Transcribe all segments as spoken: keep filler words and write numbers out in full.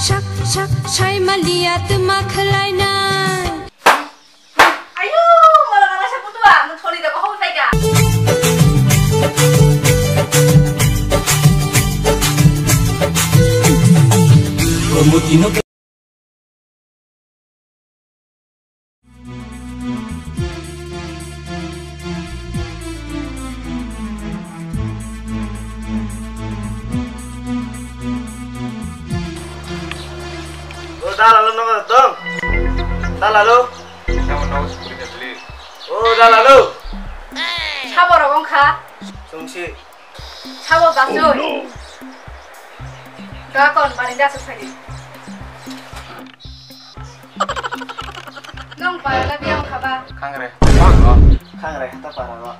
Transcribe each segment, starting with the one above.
Sak sak sai maliya tuma khwlainai. Ayo, mala mala sa putua, no thoni da bahau sai ka. O dalalo nogo tong. Dalalo. Tamo nogo sukuri ka bili. O dalalo. Sabo rok wngkha. Sungsi. Sabo basoi. Ga kon bani da suk sagi. Nong para la biang khaba. Khangre. Khangre hata para ro.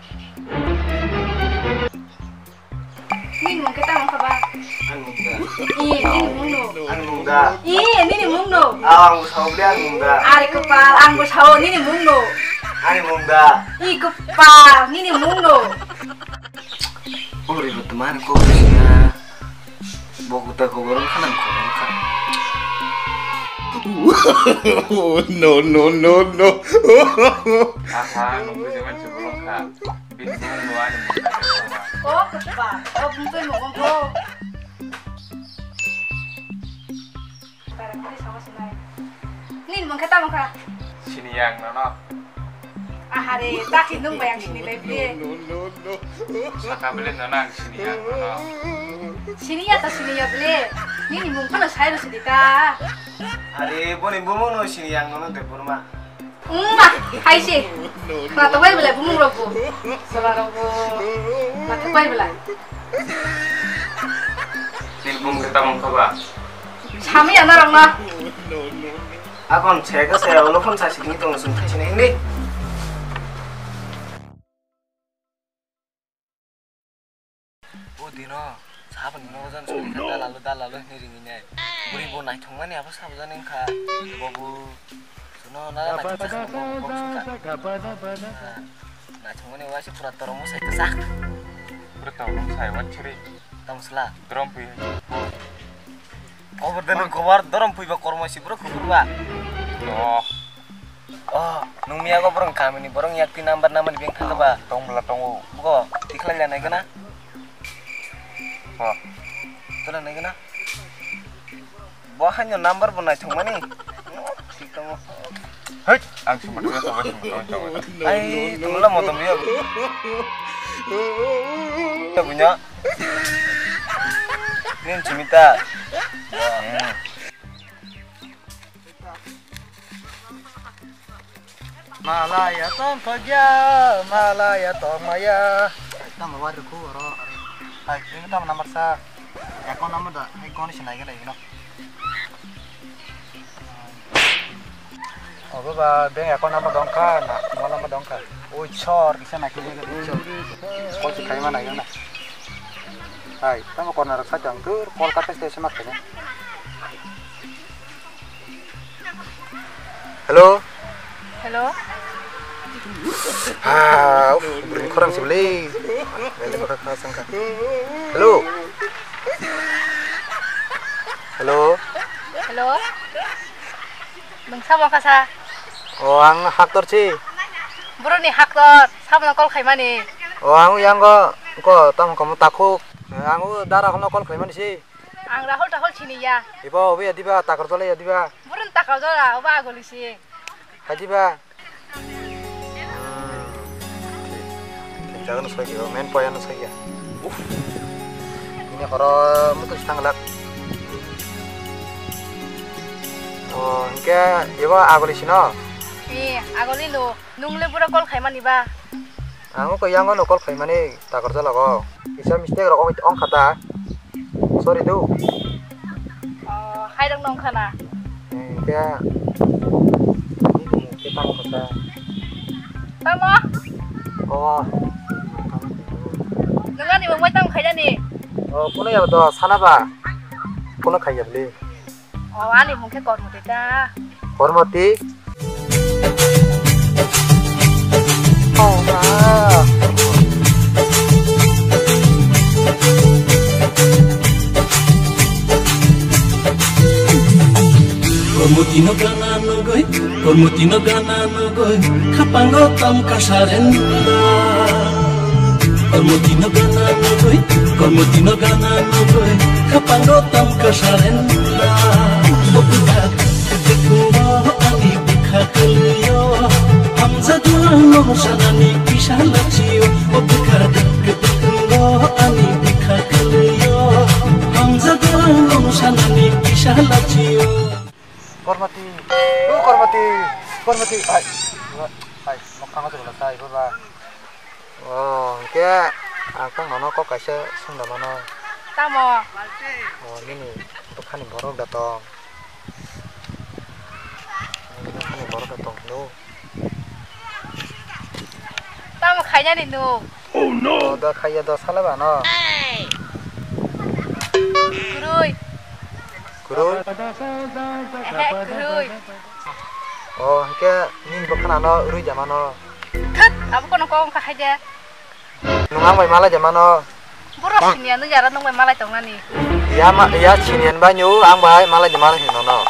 Nini mung khe tamo khaba. Ang mung da. Iye, nini mung no. Ang mung da. Iye, nini mung no. Aw, ang bo sao bli ang mung da. Are kwpal, ang bo sao nini mung no. Ani mung da. I kwpal, nini mung no. Ori bo tuma ni kok sia. Bo kuta kok oro khanang kok oro kha. No, no, no, no. Aha, nunggu zaman sebelum kha. Bini bumung no ani mung kha. Oh, kepa. Oh, bumung no mung kha. Nini mung khe tamo kha? Sini yang nono. Ahare, taki nung bayang sini lai bile. Saka bile nono ang sini yang nono. Sini ya to sini ya bile. Nini mung kono sai ro sini ta. Are, boni bumung no sini yang nono de burma. Umma, hai se. Khna to bai belai bumung rok bo. Sala rok bo. Khna to bai belai. Nil bumung khe tamo kha ba? Sami ya na rok na. Akon se ka se olo phone sa sini tong sung sini hindi. O dino, saboni nogo jan suri kha, dalalo, dalalo hinwi ringwi nai. Buri bo naithokmani abo sabo jani wngkha. Bobo, jono nara naithok chakha, bobo kok sungkha. Naithokmani waisa pura toromo sai kwchak. Pura toromo sai, wan chiri. Tamo sla. Drom pui. Kobar deno kobar drom pui ba kormo si bro kubur ba. Oh. Oh, nung miya go borong kamini borong yakti number number ni beng thangka ba. Tong bla tongo. Buko tikhlai la nai gana. Oh. Tola nai gana. Bo hanyo number bo nai thongmani. Tik tongo. Hei, ang sumber ya tongo sumber tongo. Ai, tumla mo tumya. Tabunya. Nin chimita. Hmm. Malaya tongthokya, malaya tongmaya. Tamo wari rwkhu oro. Hai, ini tamo number sa. Account number da, hai goni sinai gele ino. Obo ba bank account number dongkha na, mobile number dongkha. Oi sor, kisa nai kisa kisa. Call si khaima nai na. Hai, tamo corner sa jang tur, call kata station mak kene. Hello. Hello. Ha, uf, bring khorang sibli. Beli baka kha sangka. Hello. Hello. Hello. Nung samo kasa? O, ang haktor si. Bro ni haktor, samo call khaimani. O, ang yang go, ko tam kamu takhuk. Ang dara kono call khaimani si. Ang Rahul Tahul sini ya. Ibo obo ya diba, takar jole ya diba. Burun takar jola, obo agoli si. Haji ba. Jaga no sagi, men poya no sagi. Uf. Ini koro mutus tanglak. Oh, hingke ibo agoli sino. Eh, agoli lo. Nung le bura call khaimani ba? Ang ko yang no call khaimani. Takarjala go. Kisa mistake rok ong, ong khata. Sorry do. Oh, hai rok nong khana. Eh, kya? Ini kita mau kata. Tamo? Oh. Nungani mungbai tamo khaidani? Oh, kuno ya to sana ba. Kuno khaiya beli. O, ani mung khe Kormoti ta. Kormoti? Oh, ma. Kormoti no gana nugui, kormoti no gana nugui, khapango tam kasarenda. Kormoti no gana nugui, kormoti no gana nugui, khapango tam kasarenda. Bokha ani bikha kaliyo, hamjagwlang no sanani kisa lachiyo. Bokha ani bikha kaliyo, hamjagwlang no sanani kisa lachiyo. Kormoti, o Kormoti, Kormoti, ai, ai, mokhango chwla sai, baba. O, hwnkhe ang tang nono kok kaisa sungda mano. Tamo? O, nini bukhani borok da tong? Nini bukhani borok da tong, no? Tamo khainani nuk? Oh no! O, da khaiya da sala ba no? Kwrwi. Kwrwi? Ehe, kwrwi. O, hwnkhe nini bwkhano rwi da mano? Thut, abo kono kok wngkha khai de. Nwng ang bai malai da mano? Borok siniya nukya rok nwng bai malai tongnani. Ya ma, ya siniya ni bai nw ang bai malai da mano hino no.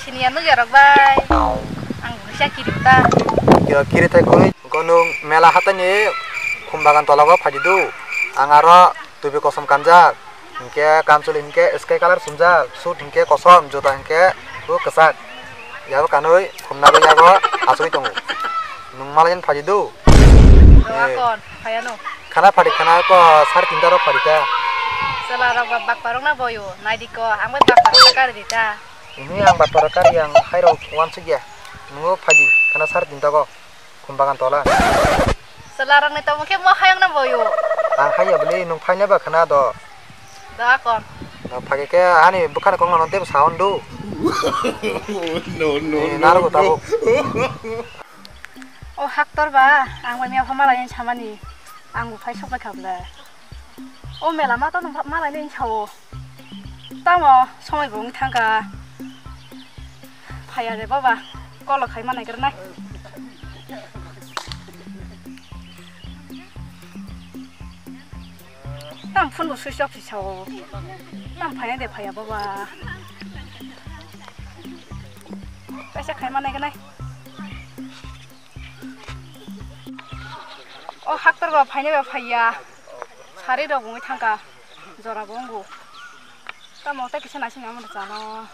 Siniya nukya rok bai. Ang bisa kiri ta. Kiri, kiri thai kwrwi. Gonung mela hathani khum bagan tola o phaidi do. Ang aro tubi kosom kanjak. Hinkhe kamchwlwi hinkhe sky colour sumjak, suit hinkhe kosom, juta hinkhe bo kwchak. Yabo kanwi khumnarwi yago achugwi tongo. Nwng malai jan phaidi do? Rwakon, phaiano. Khana phaidi khana ko sari tinta rok phaidi ta. Chwla rok ba bakpa rok na boyo, naidi ko, ang bai bakpa rok kari di ta. Ini ang bakpa rok kari ang hai rok wansuk ya. Nwng phaidi khana sari tinta ko. Khum bagan tola. Chwla rokni tongmung khe mo hayung na boyo. Ang haya bwlwi nwng phaina ba khna do. Do akon. Nwng phage khe ani bwkhani kok no tebo saon do. No, no, Eh, no, narugo no. Tabuk. O haktor ba, ang bai mia pha malai ni samani. Ang bo phai sok bai kha bwle. O mela ma to nwng pha malai ni sao. Tamo somoi bo wng thangkha. Phaiya de baba, kolo khai manai kernai. Tam phone bo switch off sao. Tam phaiya de phaiya baba. Kaisa khai manai kernai. O haktor ba phainai ba phaiya. Sari rok wngwi thangkha. Jora bo wngo. Tamo tei kisa naising amo chano.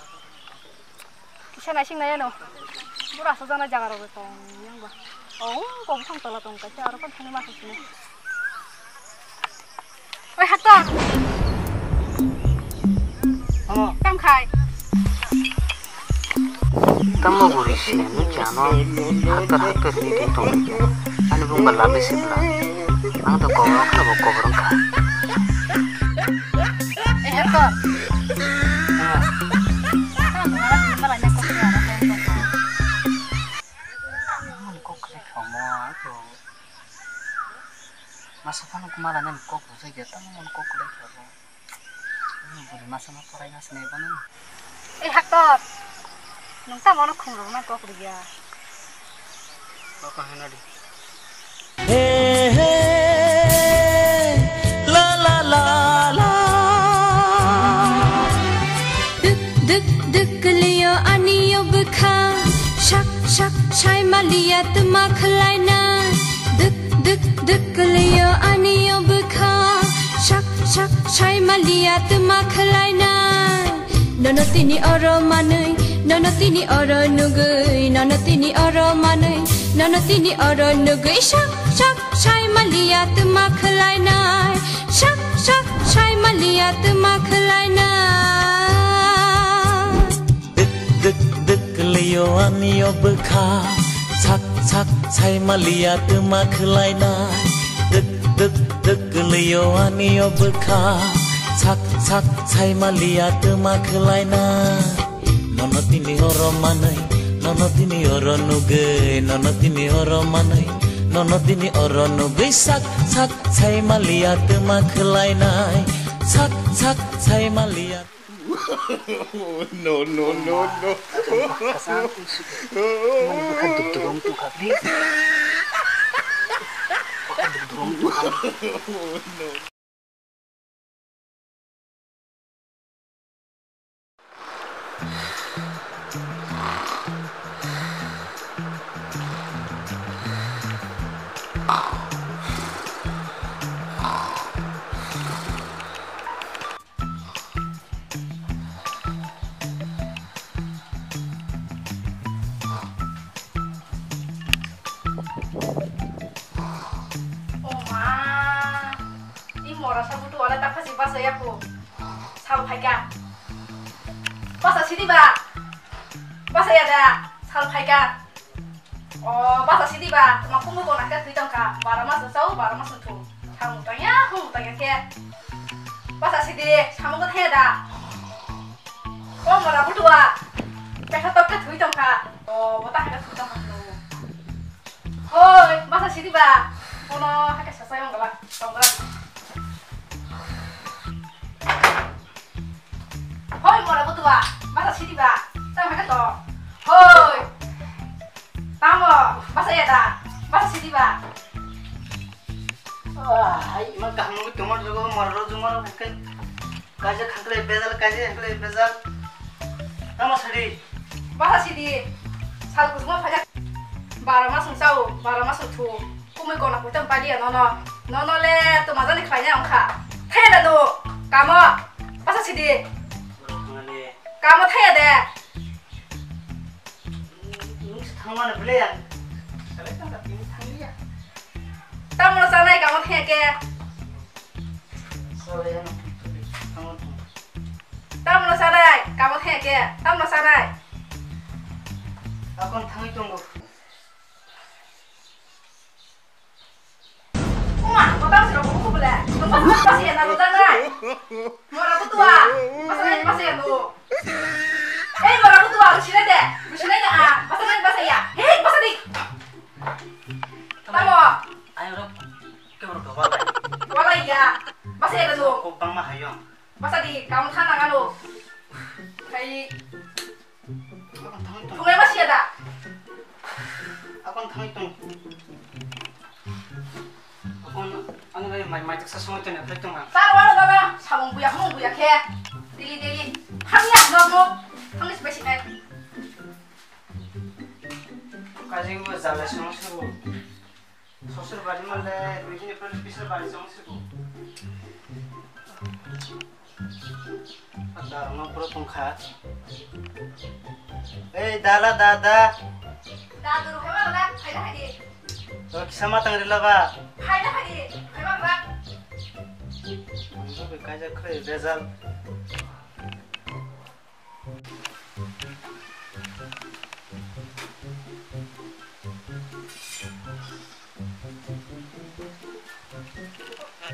Kisa naising nai ano. Bura asajak nai jaga rok tong yang ba. O ko bwkhang tola tong kaisa aro kon thani ma sini. Oi haktor. Tamo. Kam khai. Tamo guri se nung jano haktor haktor ni din tong ani bung ba labe se bla. Ang to kobor kha bo kobor kha. Eh, haktor. Tamo ngara ni mala ni kok ya. Kok kha mo to. Masa phano mala ni kok bo se ge tamo kok kha. Bwrwi masa ma poraina sinai bono. Ei haktor, nwng tamo no khum rok na kok rwya. Kok hana di. He he, la la la la. Duk duk duk liyo ani yo bwkha, sak sak sai maliya tuma khlai na. Duk duk duk liyo ani yo bwkha, sak sak sai maliya tuma khlai na. Nono tini oro manwi, nono tini oro nugwi, nono tini oro manwi, nono tini oro nugwi sak sak sai maliya tuma khlai nai, sak sak sai maliya tuma khlai nai. Duk duk duk liyo ani o bwkha, sak sak sai maliya tuma khlai nai. Duk duk duk liyo ani o bwkha, sak sak sai maliya tuma khlai nai. Nono tini oro manwi, nono tini oro nugwi, nono tini oro manwi, nono tini oro nugwi sak sak sai maliya tuma khlai nai, sak sak sai maliya. No, no, no, no. Kasang, kasang, kasang. Mani bwkha duk duk wng tongkha, please. Bwkha duk duk wng tongkha. O ma, i mora sa butu wala ta khasi basa ya ko. Sal phaika. Basa sidi ba. Basa ya da. Sal phaika. O, basa sidi ba, tuma kumu kona khe thwi tongkha, bara mas chao, bara mas thu. Samung tangya, humung tangya khe. Basa sidi, samung khe thaya da. O, mora butua. Pekha tok khe thwi tongkha. O, bota khe thwi tongkha. Hoi, basa sidi ba. Kono hakhe sasai ongla, tongra. Hoi, mora butua, basa sidi ba, tamo khe to. Hoi. Tamo, basa ya da, basa sidi ba. Ah, hai, iman kaham nungwi tongma jogo, mora ro juma ro, hai khe. Kaisa khangkle bejal, kaisa khangkle bejal. Tamo sadi. Basa sidi. Sal kusuma phaja. Bara mas chao, bara mas thu. Kumui kona kucham paliya nono. Nono le to majani khlaina ongkha. Thaya da do. Kamo. Basa sidi. Kamo thaya de. Nung se thangmani bwle ang. Salai tang tini thangliya. Tamno sanai kamo thaya ke. Salai ano. Thango thang. Tamno sanai kamo thaya ke. Tamno sanai. Akon thangwi tongo. Uma, kotang siro buku bule. Nunggu sih pasti ya naruh tanai. Mora butua. Masa nai masa ya nu. Eh, mora butua, lu sini deh. Lu sini deh ah. Masa nai masa ya. Hei, masa di. Tamo. Ayo rok. Kebor kebor. Wala ya. Masa ya nu. Kok bang ma hayong. Masa di, kamu thana kanu. Hai. Akon thangwi tong. Thungai masi ada. Akon thangwi tong. Akon ano bai mai mai taksa songwi tong phai tong ang. Tar wala baba, samung buya, hamung buya khe. Dili dili. Thangya no no. Thangni sepai sinai. Kajing bo jala song subu. Sosur bari male, duijini pore pisar bari song subu. Ada no pro tongkha. Ei, dala, dada. Dadu, hai ma, dada, hai da, hai di. To kisa ma tang rila ba. Hai da, hai di, hai ma, ba. Ang to be kaja khre, result.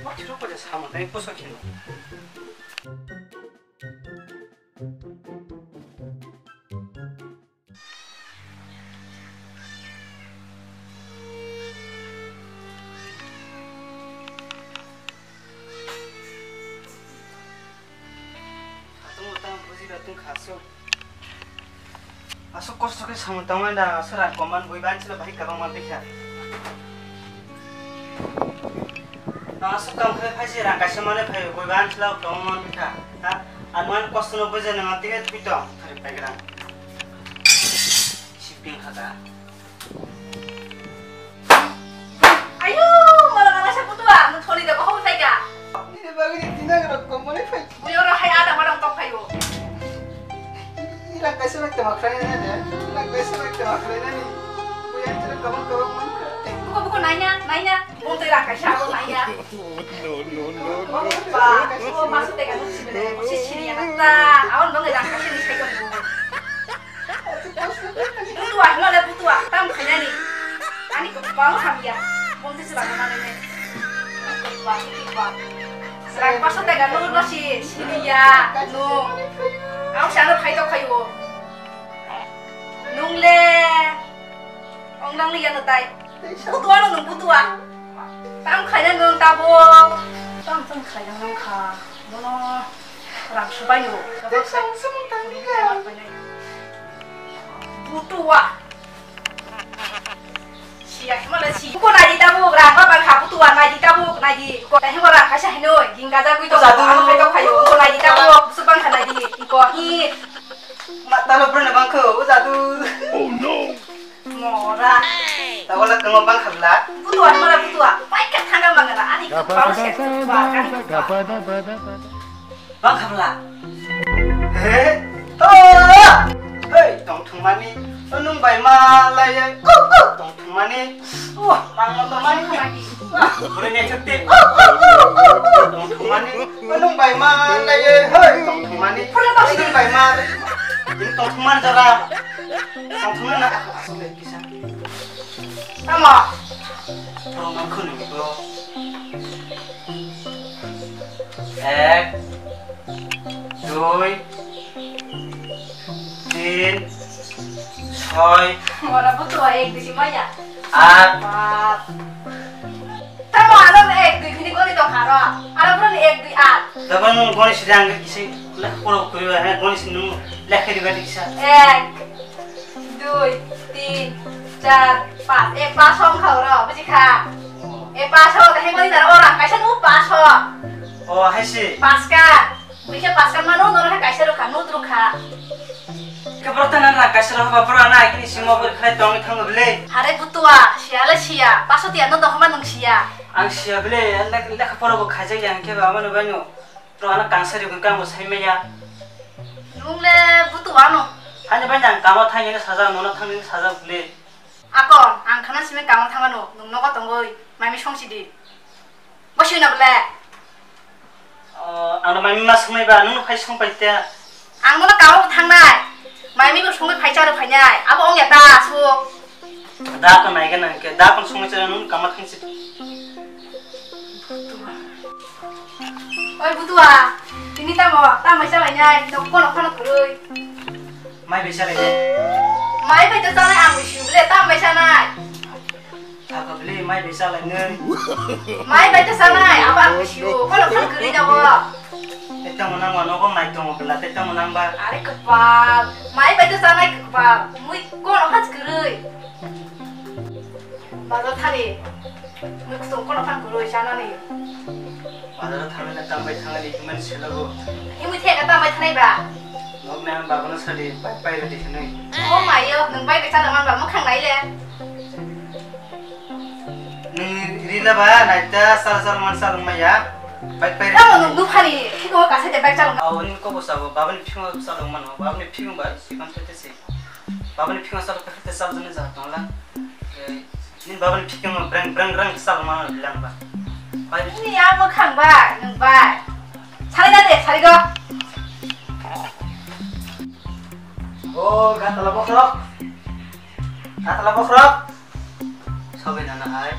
Wah, chiro ko je sama tai poso kheno. Atong utang buji ba tong khaso. Asok kosto khe samung tangmani da, asok rang koman bui ban chila bahai kabang man bikha. Asok kam khe phaisi rang kaisa mane phai bui ban chila kabang man bikha. Ha? Anuan kosto no bujai nang tike twi tong thari paigrang. Siping khata. Ayo, mala mala sa putua, nung thoni da bahau sai ka. Ini bagi di tina kena komone phai. Buyo ro hai ada madam tok phayo. Ila kaisa mek tama khlai na ne. Ila kaisa mek tama khlai na ni. Buya tira kabang kabang man kha. Buko buko naina, naina. Bonte ra kaisa abo naina. No, no, no, no. Ba, o masu tega nung sibele. Si siri ya ta. Awon dong ra kaisa ni sai ko. Butua, hima le butua, tam khainani. Ani kwbang hamya. Bonte se bana mane ne. Kwbang, kwbang. Rang paso tega no no si, siniya, no. Ang sana phai to khayo. Nung le. Ong nang liya no tai. Butua no nung butua. Tam khaina nung tabo. Tam tam khaina nung kha. Bono rang subai no. Tei sang sumung tang liya. Butua. Siya, kemana si? Ko nai di tabuk, rang ba bang hapu tuan nai di tabuk, nai di. Ko tahi mo rang kaisa hino, ginga ja kui to. Jadu. Ano kai to kayo, ko nai di tabuk, subang kha nai di. Ko hi. Ma, Talo brana bangkho, o jadu. Oh no. Mora. Tawala kamo bangkha bla. Butua, mora butua. Paikha thanga mangala, ani kapal se. Bangkha bla. He? Oh! Hey, tong thumani. Nung bai ma lai. Tong thumani. Oh, tang thumani. Bore ne chukti. Tong thumani. Nung bai ma lai. Hey, tong thumani. Nung bai ma. Ini tong thumani jara. Tong thumani na aku asli kisah. Tamo. Tong aku nih, bro. Ek, dui, tin, soi, ora butua ek dui maya. Aat. Pat. Tamo aro ek dui bini gori to kharo. Aro bro ek dui aat. Tamo nung goni sida ang kisi lekha poro kuriwa, he, goni sinu lekha riwa diksa. Ek. Dui, tin, char, pas. E, pas ongkha oro, buji kha? Oh. E, pas o, tahai mani dara ora, kaisa nu pas o. Oh, hai se. Pas ka. Buji pas ka mano, nono hai kaisa rukha, nu rukha. Ke bro tana na kaisa rukha, bro na kini simo bor khai tong thang bele. Hare butua, siya le siya, pas o tiya no dohma nung siya. Ang siya bele, lekha poro bo khaja yang ke ba mano banyo. Bro ana kangsa ri kang bo sai maya. Nung le butua no. Hani banyo ang kamo thang ni saja, nono thang ni saja bele. Akon, ang khana simi kamo thangmano, nwng nogo tongoi, maimi songsi di. Bosi na bole. Oh, ang no maimi ma songnai ba, nwng no phai song pai te. Ang no kamo thangnai. Maimi bo songoi phai charo phainai. Abo ong ya ta su. Da ko nai ga nang ke, da ko songoi charo nwng kamo thangsi. Oi butua, tini tamo, tamo salainai, nok kono kono kurui. Mai bai salai ne. Mai bai to salai ang bisi bele tam bai sanai. Thaka bele mai bai salai ne. Mai bai to sanai abo ang bisi o kono kono kuri da bo. Teta monang wa nogo mai tongo bela teta monang ba. Are kepal, mai bai to sanai kepal. Mui kono haj kuri. Bazar thani. Mui kutung kono phan kurui sanani. Bazar thangna tambai thangani himani selago. Himui theka tambai thanai ba. Nok ne ang babano sadi pai pai rodi hinui. Oh mayo, nung bai bai chala man ba mukhang nai le. Nung rila ba naita sal sal man sal maya. Pai pai rodi. Tamo nung duphani, hiko kasai de bai chala. Awani ko bo sabo, babani phingo sal man, babani phingo ba, sipan tete si. Babani phingo sal kete sal jani ja tongla. Nini babani phingo breng breng breng sal man bilang ba. Bai. Ni ya mukhang ba, nung bai. Sari na de, sari go. Oh, gatala bokrok. Gatala bokrok. Sobe nana hai.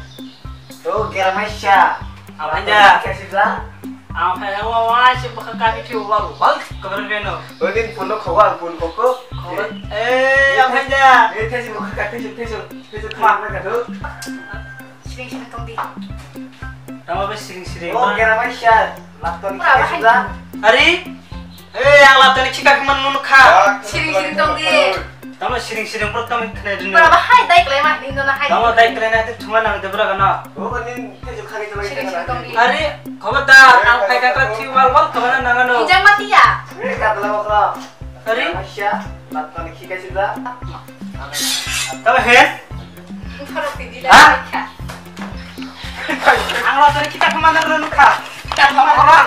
Oh, gera maisya. Abanja. Kasibla. Ang phai wa wa si baka kami thiu wa wa kabar beno. Onin puno khawal pun koko. Khawal. Eh, ang phai da. Eh, thesi baka ka thesi thesi thesi khma na ka do. Siring siring tong di. Tama be siring siring. Oh, kera mai sha. Laptop ni kasibla. Ari. Eh, ang laptop ni khika khman nun kha. Siring siring tong di. Tamo siring siring bro tamo khnai dino. Bro, ba hai dai klai ma hin dona hai. Tamo dai klai na te thuma nang de bro gana. Bo ba nin te ju khari klai. Siring siring tong di. Are, khoba da ang phai ka kra thi wal wal khoba na nang ano. Injang mati ya. Eh, ka bla bla. Are? Masya, laptop ni khika sida. Tamo he? Thoro ti di la. Ha? Kha. Ang laptop ni khika khama na nun kha. Khika khama na.